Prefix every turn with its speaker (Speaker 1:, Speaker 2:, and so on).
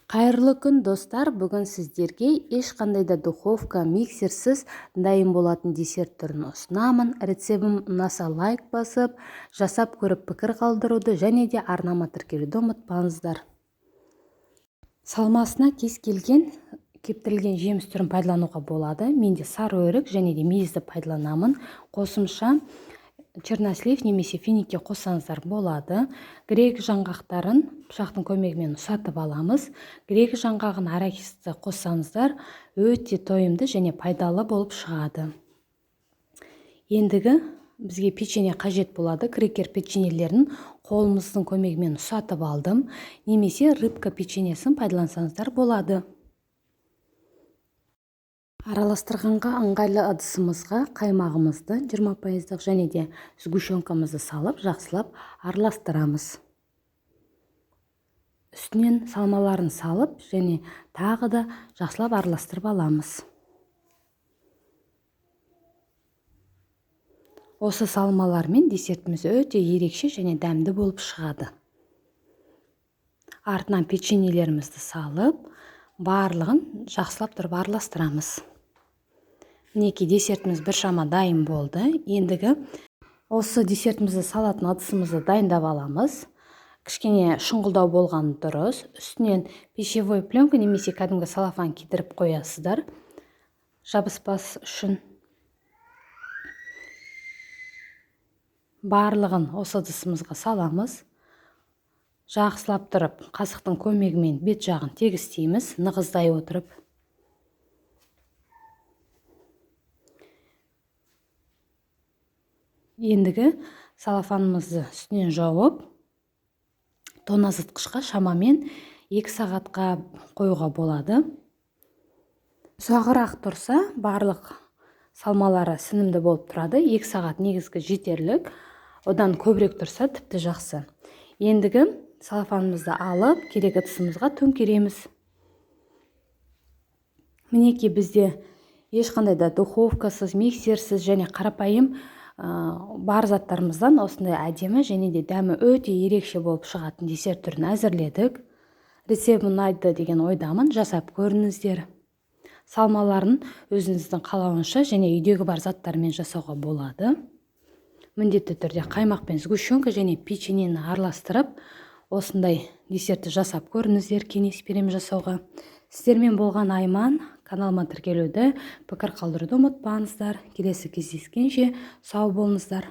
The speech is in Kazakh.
Speaker 1: Қайырлы күн, достар! Бүгін сіздерге ешқандай да духовка, миксерсіз дайын болатын десерт түрін ұсынамын. Рецебім ұнаса, лайк басып, жасап көріп, пікір қалдыруды және де арнама тіркелуді ұмытпаңыздар. Салмасына кез келген кептірілген жеміс түрін пайдалануға болады. Мен де сары өрік және де мейізді пайдаланамын. Қосымша чернослив немесе финикке қоссаңыздар болады. Грек жаңғақтарын пышақтың көмегімен ұсатып аламыз. Грек жаңғағын, арахисті қоссаңыздар, өте тойымды және пайдалы болып шығады. Ендігі бізге печенье қажет болады. Крекер печеньелерін қолымыздың көмегімен ұсатып алдым, немесе рыбка печеньесін пайдалансаңыздар болады. Араластырғанға ыңғайлы ыдысымызға қаймағымызды, 20 пайыздық, және де сгущенкамызды салып, жақсылап араластырамыз. Үстінен салмаларын салып және тағы да жақсылап араластырып аламыз. Осы салмалармен десертіміз өте ерекше және дәмді болып шығады. Артынан печеньелерімізді салып, барлығын жақсылап тұрып араластырамыз. Мінекей, десертіміз біршама дайын болды. Ендігі осы десертімізді салатын ыдысымызды дайындап аламыз. Кішкене шұңғылдау болғаны дұрыс. Үстінен пищевой пленка немесе кәдімгі целлофан кидіріп қоясыздар жабыспас үшін. Барлығын осы ыдысымызға саламыз. Жақсылап тұрып, қасықтың көмегімен бет жағын тегістейміз, нығыздай отырып. Ендігі целлофанымызды үстінен жауып, тоңазытқышқа шамамен 2 сағатқа қоюға болады. Ұзағырақ тұрса, барлық салмалары сінімді болып тұрады. 2 сағат негізгі жетерлік, одан көбірек тұрса, тіпті жақсы. Ендігі целлофанымызды алып, керек ыдысымызға төңкереміз. Мінекей, бізде ешқандай да духовкасыз, миксерсіз және қарапайым бар заттарымыздан осындай әдемі және де дәмі өте ерекше болып шығатын десерт түрін әзірледік. Рецебім ұнайды деген ойдамын, жасап көріңіздер. Салмаларын өзіңіздің қалауынша және үйдегі бар заттармен жасауға болады. Міндетті түрде қаймақ пен сгущенка және печеньені араластырып, осындай десертті жасап көріңіздер, кеңес беремін жасауға. Сіздермен болған Айман. Каналыма тіркелуді, пікір қалдыруды ұмытпаңыздар. Келесі кездескенше сау болыңыздар.